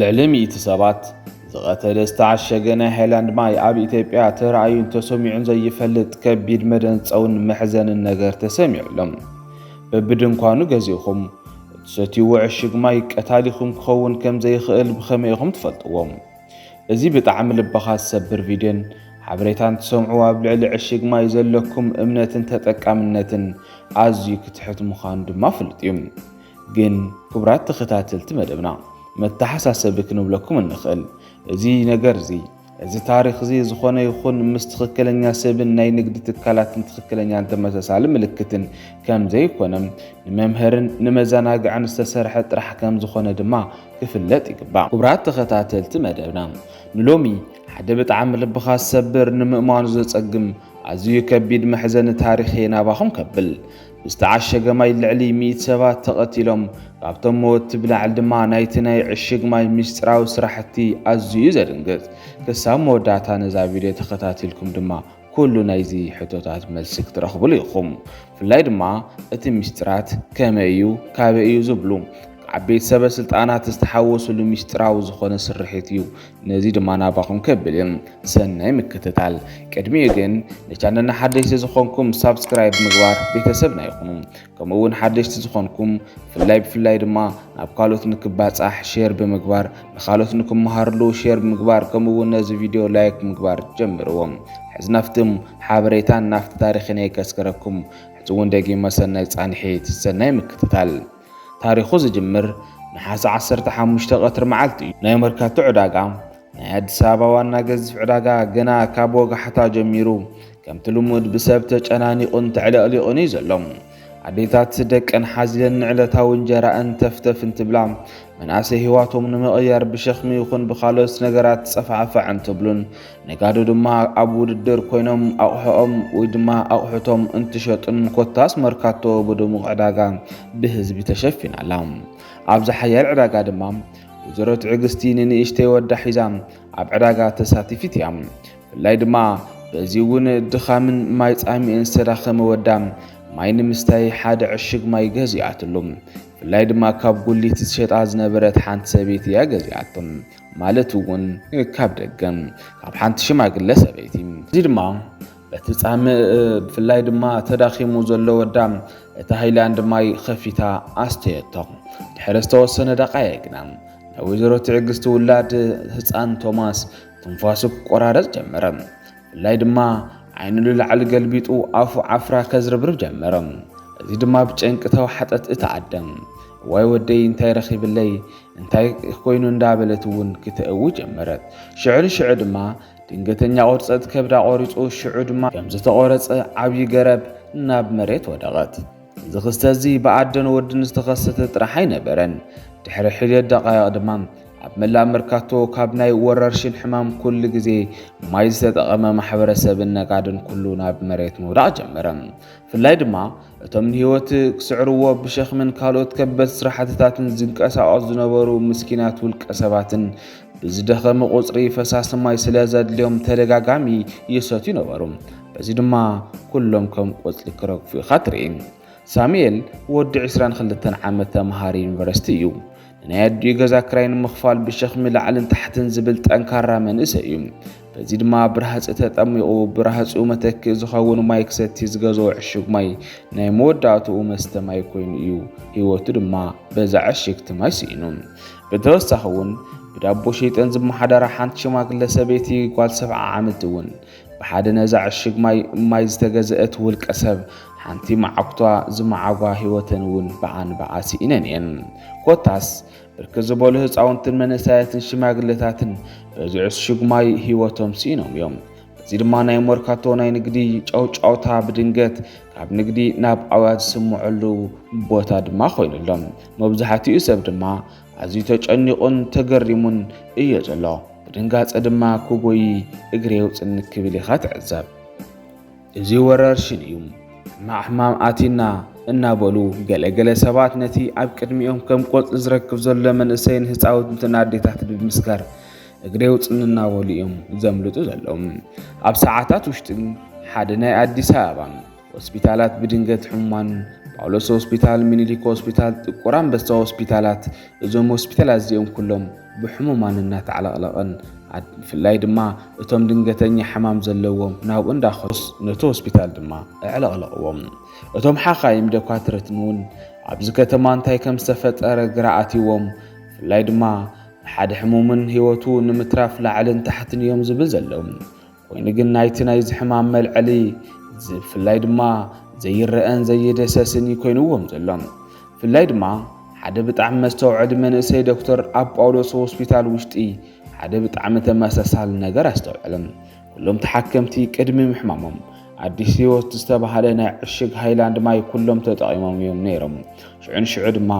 ልዕሊ ሚእቲ ሰባት ዝቐተለ ዝተዓሸገ ናይ ሃይላንድ ማይ ኣብ ኢትዮጵያ ተራእዩን ተሰሚዑን ዘይፈልጥ ከቢድ መደንጸውን መሕዘንን ነገር ተሰሚዑ ኣሎ። በብድንኳኑ ገዚእኹም እትሰትይዎ ዕሽግ ማይ ቀታሊኹም ክኸውን ከም ዘይኽእል ብኸመይ ኢኹም ትፈልጥዎ? እዚ ብጣዕሚ ልብኻ ዝሰብር ቪድዮን ሓበሬታን ትሰምዑ ኣብ ልዕሊ ዕሽግ ማይ ዘለኩም እምነትን ተጠቃምነትን ኣዝዩ ክትሕት ምዃኑ ድማ ፍሉጥ እዩ። ግን ክቡራት ተኸታተልቲ መደብና፣ መተሓሳሰቢ ክንብለኩም እንኽእል። እዚ ነገር እዚ፣ እዚ ታሪኽ እዚ ዝኾነ ይኹን ምስ ትኽክለኛ ሰብን ናይ ንግዲ ትካላትን ትኽክለኛን ተመሳሳሊ ምልክትን ከም ዘይኮነ፣ ንመምሀርን ንመዘናግዕን ዝተሰርሐ ጥራሕ ከም ዝኾነ ድማ ክፍለጥ ይግባእ። ክቡራት ተኸታተልቲ መደብና፣ ንሎሚ ሓደ ብጣዕሚ ልብኻ ዝሰብር ንምእማኑ ዘጸግም ኣዝዩ ከቢድ መሕዘኒ ታሪኽ እየ ናባኹም ከብል። ብዝተዓሸገ ማይ ልዕሊ ሚእቲ ሰባት ተቐቲሎም፣ ካብቶም መወቲ ብላዕሊ ድማ ናይቲ ናይ ዕሽግ ማይ ምስጢራዊ ስራሕቲ ኣዝዩ ዘድንግጽ። ክሳብ መወዳእታ ነዛ ቪድዮ ተኸታቲልኩም ድማ ኩሉ ናይዚ ሕቶታት መልሲ ክትረኽብሉ ኢኹም። ብፍላይ ድማ እቲ ምስጢራት ከመይ እዩ፣ ካበይ እዩ ዝብሉ ዓበይቲ ሰበ ስልጣናት ዝተሓወሱሉ ምስጢራዊ ዝኾነ ስርሒት እዩ። ነዚ ድማ ናባኹም ከብል እየ። ሰናይ ምክትታል። ቅድሚኡ ግን ንቻነልና ሓደሽቲ ዝኾንኩም ሳብስክራይብ ምግባር ቤተሰብና ይኹኑ። ከምኡ እውን ሓደሽቲ ዝኾንኩም ብፍላይ ብፍላይ ድማ ናብ ካልኦት ንክባጻሕ ሼር ብምግባር፣ ንኻልኦት ንክመሃርሉ ሼር ብምግባር፣ ከምኡ እውን ነዚ ቪድዮ ላይክ ምግባር ጀምርዎ። ሕዚ ናፍቲ ሓበሬታን ናፍቲ ታሪኽን የከስከረኩም። ሕዚ እውን ደጊመ ሰናይ ጻንሒት፣ ሰናይ ምክትታል። ታሪኹ ዝጅምር ነሓሰ ዓሰርተ ሓሙሽተ ቀትሪ መዓልቲ እዩ። ናይ መርካቶ ዕዳጋ፣ ናይ ኣዲስ ኣበባ ዋና ገዚፍ ዕዳጋ፣ ገና ካብ ወጋሕታ ጀሚሩ ከምቲ ልሙድ ብሰብ ተጨናኒቑን ተዕለቕሊቑን እዩ ዘሎ። ኣዴታት ደቀን ሓዚለን ንዕለታዊ እንጀራኣን ተፍተፍ እንትብላ፣ መናእሰይ ህይዋቶም ንምቕያር ብሸኽሚ ይኹን ብኻልኦት ነገራት ጸፋዕፋዕ እንትብሉን፣ ነጋዶ ድማ ኣብ ውድድር ኮይኖም ኣቑሑኦም ወይ ድማ ኣቑሑቶም እንትሸጡን፣ ኮታስ መርካቶ ብድሙቕ ዕዳጋ ብህዝቢ ተሸፊና ኣላ። ኣብዚ ሓያል ዕዳጋ ድማ ወይዘሮ ትዕግስቲ ንንእሽተይ ወዳ ሒዛ ኣብ ዕዳጋ ተሳቲፊት እያ። ብፍላይ ድማ በዚ እውን ድኻምን ማይ ጻምእን ዝተዳኸመ ወዳ ማይ ንምስታይ ሓደ ዕሽግ ማይ ገዚኣትሉ። ብፍላይ ድማ ካብ ጉሊት ትሸጣ ዝነበረት ሓንቲ ሰበይቲ እያ ገዚኣቶ። ማለት እውን ካብ ደገ ካብ ሓንቲ ሽማግለ ሰበይቲ። እዚ ድማ በቲ ጻምእ፣ ብፍላይ ድማ ተዳኺሙ ዘሎ ወዳ፣ እቲ ሃይላንድ ማይ ኸፊታ ኣስተየቶ። ድሕሪ ዝተወሰነ ደቓይቕ ግና ናይ ወይዘሮ ትዕግስቲ ውላድ ህጻን ቶማስ ትንፋሱ ክቆራረጽ ጀመረ። ብፍላይ ድማ ዓይኑ ንላዕሊ ገልቢጡ ኣፉ ዓፍራ ከዝርብርብ ጀመረ። እዚ ድማ ብጨንቂ ተዋሕጠት እታ ኣደ። "ዋይ ወደይ፣ እንታይ ረኺብለይ? እንታይ ኮይኑ?" እንዳበለት እውን ክተእዊ ጀመረት። ሽዑ ንሽዑ ድማ ድንገተኛ ቁርፀት ከብዳ ቆሪፁ፣ ሽዑ ድማ ከም ዝተቆረፀ ዓብዪ ገረብ ናብ መሬት ወደቐት። እዚ ክስተት እዚ ብኣደን ወድን ዝተኸሰተ ጥራሕ ኣይነበረን። ድሕሪ ሒደት ደቃይቕ ድማ ኣብ መላእ መርካቶ ካብ ናይ ወረርሽን ሕማም ኩሉ ግዜ ማይ ዝተጠቐመ ማሕበረሰብን ነጋድን ኩሉ ናብ መሬት ምውዳቕ ጀመረ። ብፍላይ ድማ እቶም ንህይወት ክስዕርዎ ብሸኽምን ካልኦት ከበድቲ ስራሕትታትን ዝንቀሳቐሱ ዝነበሩ ምስኪናት ውልቀ ሰባትን ብዝደኸመ ቁጽሪ ፈሳሲ ማይ ስለ ዘድልዮም ተደጋጋሚ ይሰትዩ ነበሩ። በዚ ድማ ኩሎም ከም ቆጽሊ ክረግፉ ኢኻ ትርኢ። ሳሙኤል ወዲ ዕስራን ክልተን ዓመት ተምሃሪ ዩኒቨርሲቲ እዩ። ንናይ ኣዲኡ ገዛ ክራይ ንምኽፋል ብሸኽሚ ላዕልን ታሕትን ዝብል ጠንካራ መንእሰይ እዩ። በዚ ድማ ብረሃጺ ተጠሚቑ፣ ብረሃጺኡ መተክኢ ዝኸውን ማይ ክሰቲ ዝገዝኦ ዕሹግ ማይ ናይ መወዳእትኡ መስተ ማይ ኮይኑ እዩ። ህይወቱ ድማ በዛ ዕሽግቲ ማይ ስኢኑ። ብተወሳኺ እውን ብዳቦ ሸይጠን ዝመሓደራ ሓንቲ ሽማግለ ሰበይቲ ጓል ሰብዓ ዓመት እውን ብሓደ ነዛ ዕሽግ ማይ፣ ማይ ዝተገዘአት ውልቀ ሰብ ሓንቲ መዓጉቷ ዝመዓጓ ህይወተን እውን ብኣን ብኣ ስኢነን እየን። ኮታስ ብርክት ዝበሉ ህፃውንትን መንእሰያትን ሽማግለታትን በዚ ዕሹግ ማይ ህይወቶም ስኢኖም እዮም። በዚ ድማ ናይ መርካቶ ናይ ንግዲ ጨውጫውታ ብድንገት ካብ ንግዲ ናብ ኣውያት ዝስምዐሉ ቦታ ድማ ኮይኑሎም። መብዛሕትኡ ሰብ ድማ ኣዝዩ ተጨኒቑን ተገሪሙን እዮ ዘሎ። ብድንጋጸ ድማ ክጎዪ እግሪ የውጽኒ ክብል ኢኻ ትዕዘብ። እዚ ወረርሽን እዩ፣ ሕማቕ ሕማም ኣቲና እናበሉ ገለ ገለ ሰባት ነቲ ኣብ ቅድሚኦም ከም ቆጽሊ ዝረግፍ ዘሎ መንእሰይን ህጻውንትን ኣዴታት ብምስጋር እግሪ የውጽኒ እናበሉ እዮም ዘምልጡ ዘለዉ። ኣብ ሰዓታት ውሽጢ ሓደ ናይ ኣዲስ ኣበባ ሆስፒታላት ብድንገት ሕሙማን ጳውሎስ ሆስፒታል፣ ሚኒሊክ ሆስፒታል፣ ጥቁር ኣንበሳ ሆስፒታላት፣ እዞም ሆስፒታላት እዚኦም ኩሎም ብሕሙማን እናተዕለቕለቐን፣ ኣድ-፣ ብፍላይ ድማ እቶም ድንገተኛ ሕማም ዘለዎም ናብኡ እንዳኸሱስ ነቲ ሆስፒታል ድማ ኣዕለቕለቕዎም። እቶም ሓኻይም ደኳትረትን እውን ኣብዚ ከተማ እንታይ ከም ዝተፈጠረ ግራ ኣትይዎም፣ ብፍላይ ድማ ሓደ ሕሙምን ህይወቱ ንምትራፍ ላዕልን ታሕትን እዮም ዝብል ዘለዉ። ኮይኑ ግን ናይቲ ናይዚ ሕማም መልዐሊ ዝ-፣ ብፍላይ ድማ ዘይረአን ዘይደሰስን እዩ ኮይንዎም ዘሎ። ብፍላይ ድማ ሓደ ብጣዕሚ መስተውዐሊ መንእሰይ ዶክተር ኣብ ጳውሎስ ሆስፒታል ውሽጢ ሓደ ብጣዕሚ ተመሳሳሊ ነገር ኣስተውዐለ። ኩሎም ተሓከምቲ ቅድሚ ምሕማሞም ኣዲስ ህይወት ዝተባህለ ናይ ዕሽግ ሃይላንድ ማይ ኩሎም ተጠቒሞም እዮም ነይሮም። ሽዑ ንሽዑ ድማ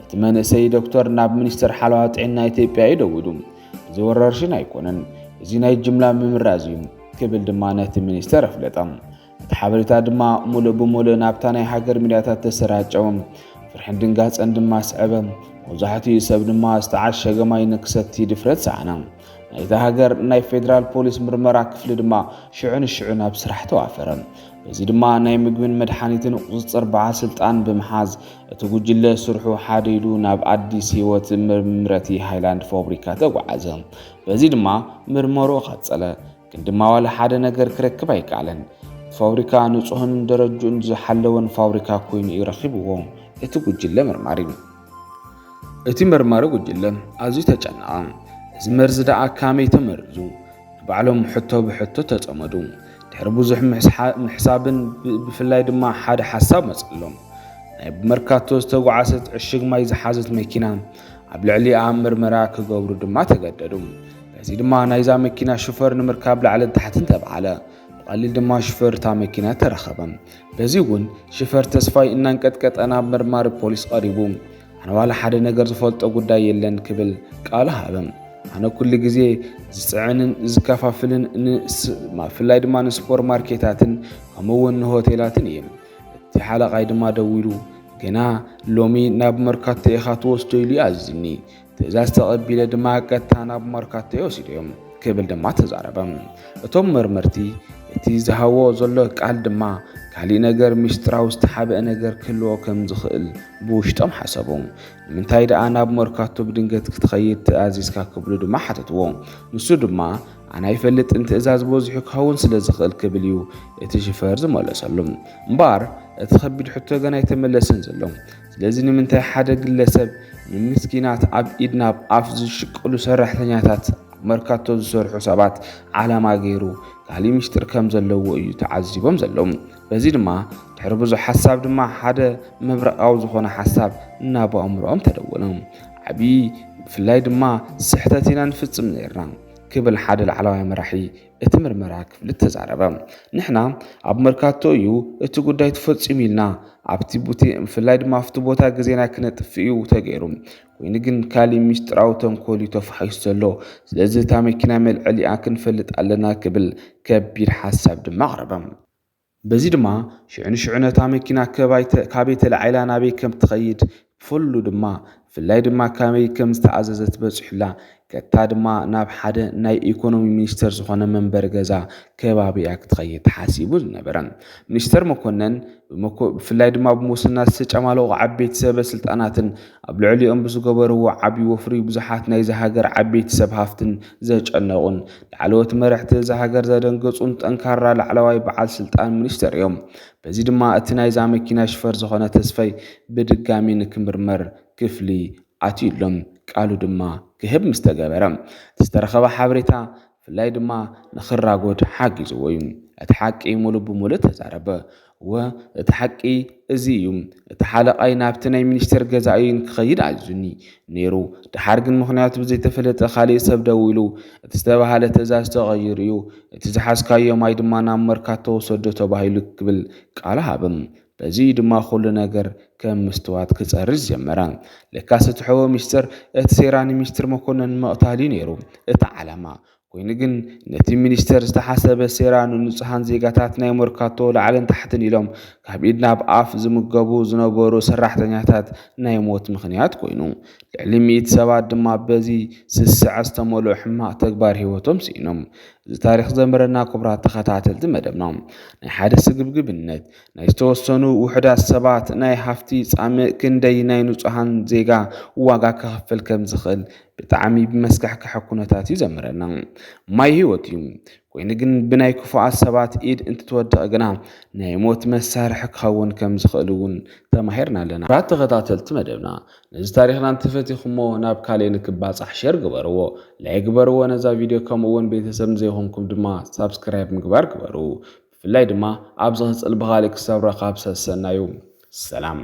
እቲ መንእሰይ ዶክተር ናብ ሚኒስትር ሓለዋ ጥዕና ኢትዮጵያ እዩ ደዊሉ። እዚ ወረርሽን ኣይኮነን፣ እዚ ናይ ጅምላ ምምራዝ እዩ ክብል ድማ ነቲ ሚኒስተር ኣፍለጠ። እቲ ሓበሬታ ድማ ሙሉእ ብሙሉእ ናብታ ናይ ሃገር ሚድያታት ተሰራጨወ። ፍርሕን ድንጋጸን ድማ ስዐበ። መብዛሕትኡ ሰብ ድማ ዝተዓሸገ ማይ ንክሰቲ ድፍረት ሰኣነ። ናይታ ሃገር ናይ ፌደራል ፖሊስ ምርመራ ክፍሊ ድማ ሽዑ ንሽዑ ናብ ስራሕ ተዋፈረ። በዚ ድማ ናይ ምግብን መድሓኒትን ቁጽጽር በዓል ስልጣን ብምሓዝ እቲ ጉጅለ ስርሑ ሓደ ኢሉ ናብ ኣዲስ ህይወት መምረቲ ሃይላንድ ፋብሪካ ተጓዓዘ። በዚ ድማ ምርመርኡ ቀጸለ። ግን ድማ ዋላ ሓደ ነገር ክረክብ ኣይከኣለን። ፋብሪካ ንጹህን ደረጅኡን ዝሓለወን ፋብሪካ ኮይኑ እዩ ረኺብዎ እቲ ጉጅለ መርማሪ። እቲ መርማሪ ጉጅለ ኣዝዩ ተጨነቐ። እዚ መርዚ ደኣ ካመይ ተመሪዙ? ንባዕሎም ሕቶ ብሕቶ ተጸመዱ። ድሕሪ ብዙሕ ምሕስሓ-፣ ምሕሳብን ብ-፣ ብፍላይ ድማ ሓደ ሓሳብ መጸሎም። ናይ ብመርካቶ ዝተጓዓዘት ዕሽግ ማይ ዝሓዘት መኪና ኣብ ልዕሊኣ ምርመራ ክገብሩ ድማ ተገደዱ። በዚ ድማ ናይዛ መኪና ሹፈር ንምርካብ ላዕልን ታሕትን ተባዕለ። ብቐሊል ድማ ሹፈር እታ መኪና ተረኸበ። በዚ እውን ሽፈር ተስፋይ እናንቀጥቀጠ ናብ መርማሪ ፖሊስ ቀሪቡ፣ ኣነ ዋላ ሓደ ነገር ዝፈልጦ ጉዳይ የለን ክብል ቃሉ ሃበ። ኣነ ኩሉ ግዜ ዝጽዕንን ዝከፋፍልን ንስ-፣ ብፍላይ ድማ ንሱፐር ማርኬታትን ከምኡ እውን ንሆቴላትን እየ። እቲ ሓለቓይ ድማ ደዊሉ፣ "ገና ሎሚ ናብ መርካቶ ኢኻ ትወስዶ?" ኢሉ ኣዚዙኒ። ትእዛዝ ተቐቢለ ድማ ቀጥታ ናብ መርካቶ እየ ወሲደዮም ክብል ድማ ተዛረበ። እቶም መርመርቲ እቲ ዝሃቦ ዘሎ ቃል ድማ ካሊእ ነገር ምስጢራዊ ዝተሓብአ ነገር ክህልዎ ከም ዝኽእል ብውሽጦም ሓሰቡ። ንምንታይ ደኣ ናብ መርካቶ ብድንገት ክትኸይድ ተኣዚዝካ ክብሉ ድማ ሓተትዎ። ንሱ ድማ ኣነ ኣይፈልጥን፣ ትእዛዝ በዚሑ ክኸውን ስለ ዝኽእል ክብል እዩ እቲ ሽፈር ዝመለሰሉ። እምበኣር እቲ ከቢድ ሕቶ ገና ኣይተመለሰን ዘሎ። ስለዚ ንምንታይ ሓደ ግለሰብ ንምስኪናት ኣብ ኢድ ናብ ኣፍ ዝሽቅሉ ሰራሕተኛታት ኣብ መርካቶ ዝሰርሑ ሰባት ዓላማ ገይሩ ካሊእ ምስጢር ከም ዘለዎ እዩ ተዓዚቦም ዘለዉ። በዚ ድማ ድሕሪ ብዙሕ ሓሳብ ድማ ሓደ መብረቓዊ ዝኾነ ሓሳብ ናብ ኣእምሮኦም ተደወለ። ዓብዪ ብፍላይ ድማ ስሕተት ኢና ንፍጽም ነይርና ክብል ሓደ ላዕለዋይ መራሒ እቲ ምርመራ ክፍሊ ተዛረበ። ንሕና ኣብ መርካቶ እዩ እቲ ጉዳይ ተፈጺሙ ኢልና ኣብቲ ቡቴ ብፍላይ ድማ ኣብቲ ቦታ ግዜና ክነጥፍእ እዩ ተገይሩ። ኮይኑ ግን ካሊእ ምስጢራዊ ተንኮል እዩ ተፋሒሱ ዘሎ። ስለዚ እታ መኪና መልዐሊኣ ክንፈልጥ ኣለና ክብል ከቢድ ሓሳብ ድማ ኣቕረበ። በዚ ድማ ሽዑ ንሽዑ ነታ መኪና ከባይ ተ-፣ ካበይ ተላዒላ ናበይ ከም ትኸይድ ብፍሉ ድማ ብፍላይ ድማ ካበይ ከም ዝተኣዘዘት በጺሑላ ቀጥታ ድማ ናብ ሓደ ናይ ኢኮኖሚ ሚኒስተር ዝኾነ መንበሪ ገዛ ከባቢኣ ክትኸይድ ተሓሲቡ ዝነበረ። ሚኒስተር መኮነን ብመኮ-፣ ብፍላይ ድማ ብሙስና ዝተጨማለቑ ዓበይቲ ሰበ ስልጣናትን ኣብ ልዕሊኦም ብዝገበርዎ ዓቢ ወፍሪ ብዙሓት ናይዚ ሃገር ዓበይቲ ሰብ ሃፍትን ዘጨነቑን ላዕለዎት መራሕቲ እዛ ሃገር ዘደንገጹን ጠንካራ ላዕለዋይ በዓል ስልጣን ሚኒስተር እዮም። በዚ ድማ እቲ ናይዛ መኪና ሽፈር ዝኾነ ተስፋይ ብድጋሚ ንክምርመር ክፍሊ ኣትዩሎም ቃሉ ድማ ክህብ ምስ ተገበረ፣ ዝተረኸበ ሓበሬታ ብፍላይ ድማ ንኽራጎድ ሓጊዝዎ እዩ። እቲ ሓቂ ሙሉእ ብሙሉእ ተዛረበ። እወ፣ እቲ ሓቂ እዚ እዩ። እቲ ሓለቓይ ናብቲ ናይ ሚኒስቴር ገዛኢ ክኸይድ ኣዚዙኒ ነይሩ። ደሓር ግን ምኽንያቱ ብዘይተፈለጠ ካልእ ሰብ ደዊሉ፣ እቲ ዝተባህለ ትእዛዝ ተቐይሩ እዩ። እቲ ዝሓዝካዮ ማይ ድማ ናብ መርካቶ ውሰዶ ተባሂሉ ክብል ቃል ሃበ። በዚ ድማ ኩሉ ነገር ከም ምስትዋት ክጸርዝ ጀመረ። ለካስ እቲ ሕቦ ሚስጥር፣ እቲ ሴራ ንሚኒስትር መኮነን ምቕታል እዩ ነይሩ እቲ ዓላማ። ኮይኑ ግን ነቲ ሚኒስተር ዝተሓሰበ ሴራ ንንጹሃን ዜጋታት ናይ መርካቶ ላዕልን ታሕትን ኢሎም ካብ ኢድ ናብ ኣፍ ዝምገቡ ዝነበሩ ሰራሕተኛታት ናይ ሞት ምኽንያት ኮይኑ፣ ልዕሊ ሚእቲ ሰባት ድማ በዚ ስስዐ ዝተመልኦ ሕማቕ ተግባር ህይወቶም ስኢኖም። እዚ ታሪኽ ዘምህረና ክቡራት ተኸታተልቲ መደብና፣ ናይ ሓደ ስግብግብነት ናይ ዝተወሰኑ ውሑዳት ሰባት ናይ ሃፍቲ ጻምእ ክንደይ ናይ ንጹሃን ዜጋ ዋጋ ከኸፍል ከም ዝኽእል ብጣዕሚ ብመስካሕካሒ ኩነታት እዩ ዘምረና። ማይ ህይወት እዩ። ኮይኑ ግን ብናይ ክፉኣት ሰባት ኢድ እንትትወድቕ ግና ናይ ሞት መሳርሒ ክኸውን ከም ዝኽእል እውን ተማሂርና ኣለና። ክቡራት ተኸታተልቲ መደብና፣ ነዚ ታሪኽና እንተፈቲኹሞ ናብ ካልእ ንክባጻሕ ሼር ግበርዎ፣ ላይክ ግበርዎ ነዛ ቪድዮ፣ ከምኡ እውን ቤተሰብ ዘይኮንኩም ድማ ሳብስክራይብ ምግባር ግበሩ። ብፍላይ ድማ ኣብዚ ክጽል ብኻልእ ክሳብ ረኻብ ሰሰናዩ። ሰላም።